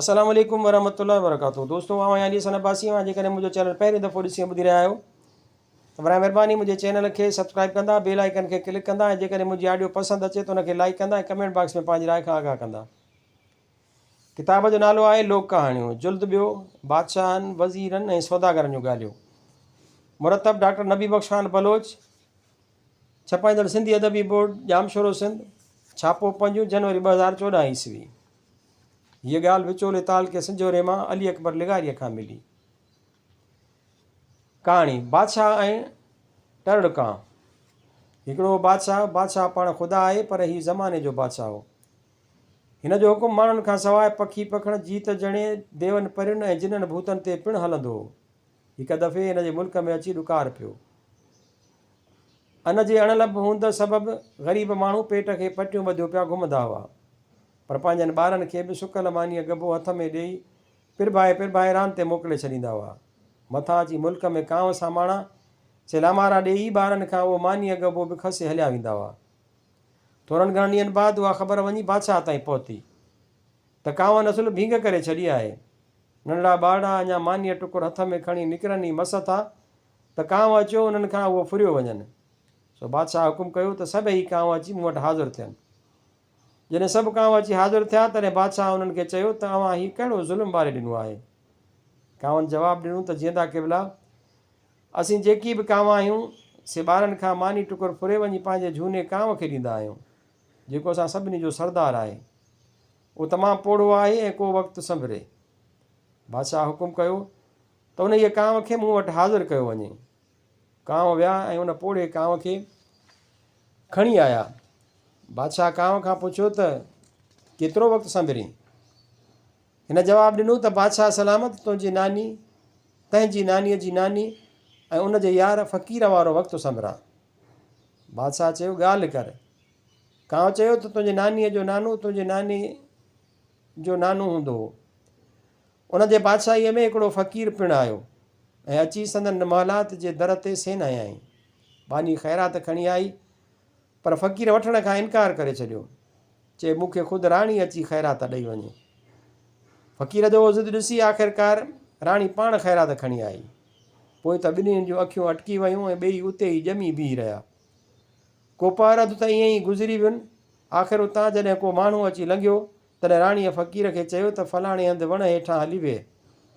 السلام عليڪم ورحمة الله وبرڪاته دوستو آئون آهيان علي حسن عباسي اوهان جيڪڏهن منهنجو چينل پهريون دفعو ڏسي ۽ ٻڌي رهيا آهيو ته برائي مهرباني منهنجي چينل کي سبسڪرائب ڪندا بيل آئيڪن کي ڪلڪ ڪندا ۽ جيڪڏهن منهنجي آڊيو پسند اچي ته ان کي لائيڪ ڪندا ۽ ڪمينٽ باڪس ۾ پنهنجي راء کان آگاهه ڪندا ڪتاب جو نالو آهي لوڪ ڪهاڻيون جلد ٻيو بادشاهن وزيرن ۽ سوداگرن جون ڳالهيون مرتب ڊاڪٽر نبي بخش خان بلوچ ڇپائيندڙ سنڌي ادبي بورڊ ڄامشورو سنڌ ڇاپو پنجون جنوري 2014 عيسوي هيء ڳالهه وچولي تعلقي سنجهوري مان علي اڪبر لغاريء کان ملي. ڪهاڻي، بادشاهه ۽ ٽرڙ ڪانء. هڪڙو هو بادشاهه، بادشاهه پاڻ خدا آهي، پر هي زماني جو بادشاهه هو. هن جو حڪم ماڻهن کان سواء پکي پکڻ، جيت جڻي، ديون پرين ۽ جنن ڀوتن تي پڻ هلندو هو. هڪ دفعي هن جي ملڪ ۾ اچي ڏڪار پيو. ان جي اڻلڀ هوند سبب غريب ماڻهو پيٽ کي پٽيون ٻڌيو پيا گهمندا هئا، پر پنهنجن ٻارن کي به سڪل مانيء ڳڀو هٿ ۾ ڏيئي پرڀائي پرڀائي راند تي موڪلي ڇڏيندا هئا. مٿان اچي ملڪ ۾ ڪانء ساماڻا، سي لامارا ڏيئي ٻارن کان اهو مانيء ڳڀو به کسي هليا ويندا هئا. ٿورن گهڻن ڏينهن بعد اها خبر وڃي بادشاهه تائين پهتي ته ڪانئن اصل ڀينگ ڪري ڇڏي آهي. ننڍڙا ٻارڙا اڃا مانيء ٽڪر هٿ ۾ کڻي نڪرن ئي مس ٿا ته ڪانء اچيو انهن کان اهو ڦريو وڃن. سو بادشاهه حڪم ڪيو ته سڀئي ڪانء اچي مون وٽ حاضر ٿين. جڏهن سڀ ڪانء اچي حاضر ٿيا، تڏهن بادشاهه انهن کي چيو ته اوهان هي ڪهڙو ظلم ٻاري ڏنو آهي؟ ڪانئن جواب ڏنو ته جيئندا قبلا! اسين جيڪي به ڪانء آهيون، سي ٻارن کان ماني ٽڪر ڦري وڃي پنهنجي جهوني ڪانء کي ڏيندا آهيون، جيڪو اسان سڀني جو سردار آهي. اهو تمام پوڙهو آهي ۽ ڪو وقت سنڀري. بادشاهه حڪم ڪيو ته انهيء ڪانء کي مون وٽ حاضر ڪيو وڃي. ڪانء ويا ۽ ان پوڙهي ڪانء کي کڻي آيا. بادشاهه ڪانء کان پڇيو ته ڪيترو وقت سنڀرين؟ هن جواب ڏنو ته بادشاهه سلامت تنهنجي ناني، تنهنجي نانيء جي ناني ۽ ان جي يار فقير وارو وقت سنڀران. بادشاهه چيو ڳالهه ڪر. ڪانء چيو ته تنهنجي نانيء جو نانو تنهنجي ناني جو نانو هوندو هو. ان جي بادشاهيء ۾ هڪڙو فقير پڻ آيو ۽ اچي سندن محلات جي در تي سين هنيائين. ٻانهي خيرات کڻي آئي، پر فقير وٺڻ کان انڪار ڪري ڇڏيو. چي، مون کي خود راڻي اچي خيرات ڏئي وڃي. فقير جو اهو ضد ڏسي آخرڪار راڻي پاڻ خيرات کڻي آئي. پوء ته ٻنهين جون اکيون اٽڪي ويون ۽ ٻيئي اتي ئي ڄمي بيهي رهيا. ڪو پهر اڌ ته ائين ئي گذري وين. آخر اتان جڏهن ڪو ماڻهو اچي لنگهيو، تڏهن راڻيء فقير کي چيو ته فلاڻي هنڌ وڻ هيٺان هلي ويهه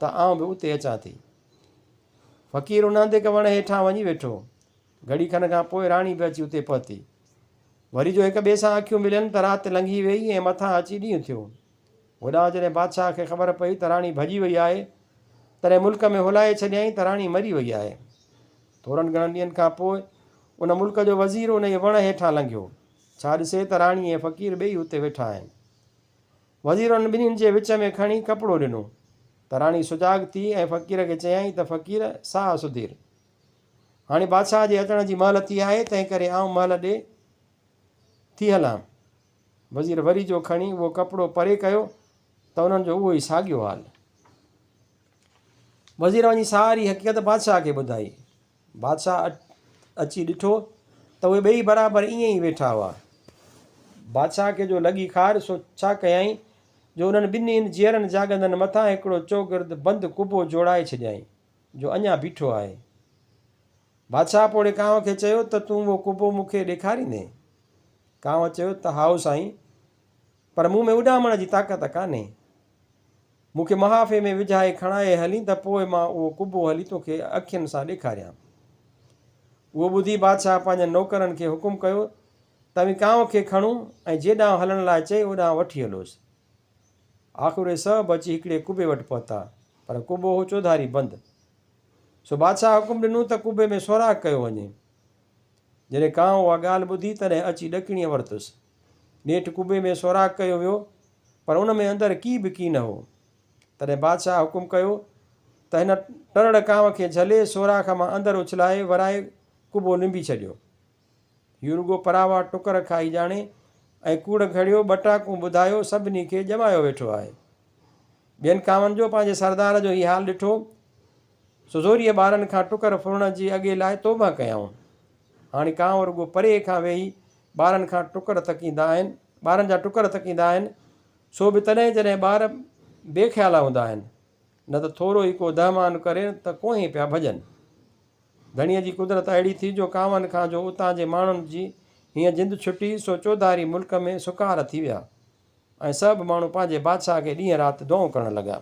ته آئون به اتي اچان ٿي. فقير ان هنڌ هڪ وڻ هيٺان وڃي ويٺو. گهڙي کن کان پوء راڻي به اچي اتي پهتي. وري جو هڪ ٻئي سان اکيون ملين ته رات لنگهي ويئي ۽ مٿان اچي ڏينهن ٿيو. هوڏانهن جڏهن بادشاهه کي خبر پئي ته راڻي ڀڄي وئي آهي، تڏهن ملڪ ۾ هلائي ڇڏيائين ته راڻي مري وئي آهي. ٿورن گهڻن ڏينهن کان پوء ان ملڪ جو وزير انهيء وڻ هيٺان لنگهيو. ڇا ڏسي ته راڻي ۽ فقير ٻيئي اتي ويٺا آهن. وزير انهن ٻنهين جي وچ ۾ کڻي ڪپڙو ڏنو ته راڻي سجاڳ ٿي ۽ فقير کي چيائين ته فقير ساهه سڌير. هاڻي بادشاهه جي اچڻ جي مهل ٿي آهي، تنهنڪري آئون مهل ڏي ٿي هلان. وزير وري جو کڻي اهو ڪپڙو پري ڪيو ته انهن جو اهو ئي ساڳيو حال. وزير وڃي ساري حقيقت بادشاهه کي ٻڌائي. بادشاهه اچي ڏٺو ته اهي ٻيئي برابر ائين ئي ويٺا هئا. بادشاهه کي جو لڳي خار، سو ڇا ڪيائين جو انهن ٻنهين جيئرن جاڳندن مٿان هڪڙو چوگرد بند قبو جوڙائي ڇڏيائين، جو اڃا بيٺو آهي. بادشاهه پوڙهي ڪانء کي چيو ته تون اهو قبو مون کي ڏيکاريندين؟ ڪانء چيو ته هائو سائين، پر مون ۾ اڏامڻ جي طاقت ڪانهي. مون کي محافي ۾ وجهائي کڻائي هلين ته پوء مان اهو قبو هلي توکي اکين سان ڏيکاريان. اهو ٻڌي بادشاهه پنهنجن نوڪرن کي حڪم ڪيو ته اوهين ڪانء کي کڻو ۽ جيڏانهن هلڻ لاء چئي اوڏانهن وٺي هلوس. آخر اهي سڀ اچي هڪڙي قبي وٽ پهتا، پر قبو هو چوڌاري بند. سو بادشاهه حڪم ڏنو ته قبي ۾ سوراخ ڪيو وڃي. جڏهن ڪانء اها ڳالهه ٻڌي تڏهن اچي ڏڪڻيء ورتس. نيٺ قبي ۾ سوراخ ڪيو ويو، پر ان ۾ اندر ڪي به ڪين هو. تڏهن بادشاهه حڪم ڪيو ته هن ٽرڙ ڪانء کي جهلي سوراخ مان اندر اڇلائي ورائي قبو ننبي ڇڏيو. هيء رڳو پراوا ٽڪر کائي ڄاڻي ۽ ڪوڙ گهڙيو ٻٽاڪون ٻڌايو سڀني کي ڄمايو ويٺو آهي. ٻين ڪانون جو پنهنجي سردار جو هي حال ڏٺو، سو زوريء ٻارن کان ٽڪر ڦرڻ جي اڳي لاء توبهه ڪيائون. هاڻي ڪانء رڳو پري کان ويهي ٻارن کان ٽڪر تڪيندا آهن، ٻارن جا ٽڪر تڪيندا آهن، سو به تڏهن جڏهن ٻار بي خيالا هوندا آهن، نه ته ٿورو ئي ڪو دهمان ڪري ته ڪوهين پيا ڀڄن. ڌڻيء جي قدرت اهڙي ٿي جو ڪانون کان جو اتان جي ماڻهن جي هيئن جند ڇٽي، سو چوڌاري ملڪ ۾ سڪار ٿي ويا ۽ سڀ ماڻهو پنهنجي بادشاهه کي ڏينهن رات دعائون ڪرڻ لڳا.